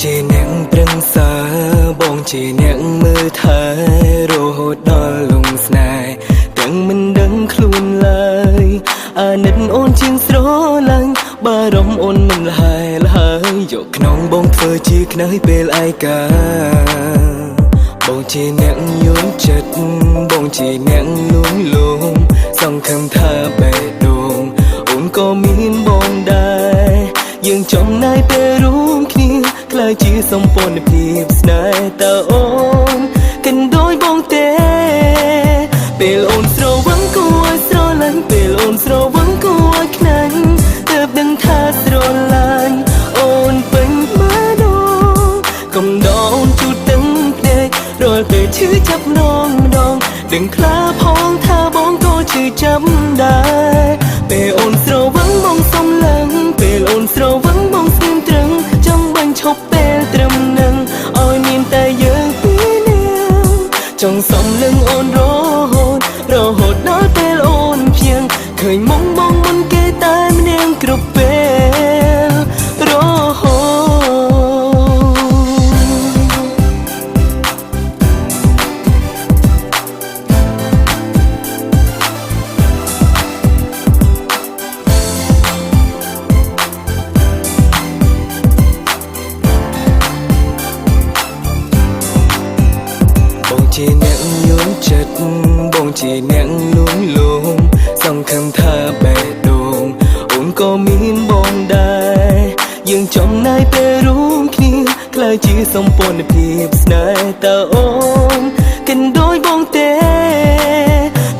ជាអ្នកប្រឹក្សាបងជាអ្នកមើលថែរហូតដល់លងស្នេហ៍ទាំងមិនដឹងខ្លួនឡើយអាណិតអូនជាងស្រឡាញ់បារម្ភអូនមិនលហើយលហើយយកខ្នងបងធ្វើជាខ្នើយពេលឯកាបងជាអ្នកយល់ចិត្តបងជាអ្នកលួងលោមសង្ឃឹមថាបេះដូងអូនក៏មានបងដែរយើងចំណាយពេលរួមគ្នាក្លាយជាសម្ព័ន្ធភាពស្នេហ៍តើអូនកិនដោយបងទេពេលអូនស្រវឹងគួរឲ្យស្រឡាញ់ពេលអូនស្រវឹងគួរឲ្យខ្នាញ់ទើបដឹងថាស្រឡាញ់អូនពេញបេះដូងកុំដអូនជូតទាំងភ្នែករាល់ពេលឈឺចាប់ម្ដងម្ដងដឹងខ្លាផងថាបងក៏ឈឺចាប់ដែរពេលអូនស្រវឹងបងសុំឡើងពេលអូនស្រវឹងបងស្ងៀមត្រឹងចង់បាញ់ឈប់ពេលត្រឹមនឹងឲ្យមានតែយើងពីរនាក់ចង់សុំលឹងអូនរហូតរហូតដល់ពេលអូនភៀងឃើញមុខបងមុនគេតែម្នាក់គ្រប់ពេលរហូត បងជាអ្នកយល់ចិត្តបងជាអ្នកលួងលោមសង្ឃឹមថាបេះដូងអូនក៏មានបងដែរយើងចំណាយពេលរួមគ្នាក្លាយជាសម្ព័ន្ធភាពស្នេហ៍តើអូនកិនដោយបងទេ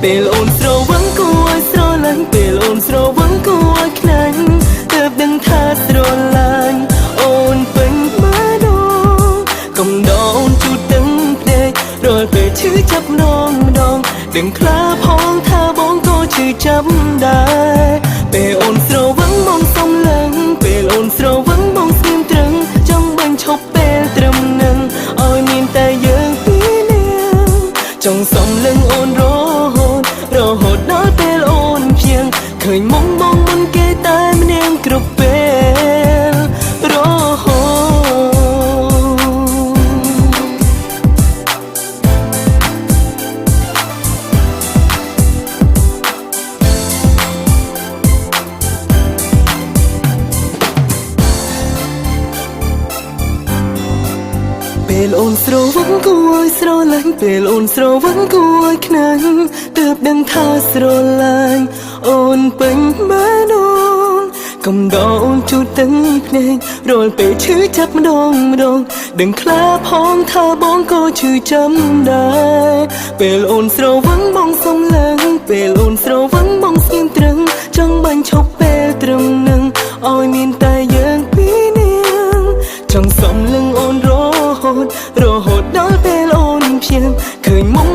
ពេលអូនស្រវឹងគួរឲ្យស្រឡាញ់ពេលអូនស្រវឹងគួរឲ្យខ្នាញ់ទើបដឹងថាស្រឡាញ់អូនពេញបេះដូងកុំដអូនជូតទាំងភ្នែករាល់ពេលឈឺចាប់ម្ដងម្ដងដឹងខ្លាផងថាបងក៏ឈឺចាប់ដែរពេលអូនស្រវឹងបងសុំឡើងពេលអូនស្រវឹងបងស្ងៀមត្រឹងចង់បាញ់ឈប់ពេលត្រឹមនឹងឲ្យមានតែយើងពីរនាក់ចង់សុំលឹងអូនរហូតរហូតដល់ពេលអូនភៀងឃើញមុខបងមុនគេតែម្នាក់គ្រប់ពេលរហូត ពេលអូនស្រវឹងគួរឲ្យស្រឡាញ់ពេលអូនស្រវឹងគួរឲ្យខ្នាញ់ទើបដឹងថាស្រឡាញ់អូនពេញបេះដូងកុំដអូនជូតទាំងភ្នែករាល់ពេលឈឺចាប់ម្ដងម្ដងដឹងខ្លាផងថាបងក៏ឈឺចាំដែរពេលអូនស្រវឹងបងសុំឡើងពេលអូនស្រវឹងបងស្ងៀមត្រឹងចង់បាញ់ឈប់ពេលត្រឹមនឹងឲ្យមានតែយើងពីរនាក់ចង់សុំលឹងអូនរហូតរហូតដល់ពេលអូនភៀងឃើញមុខ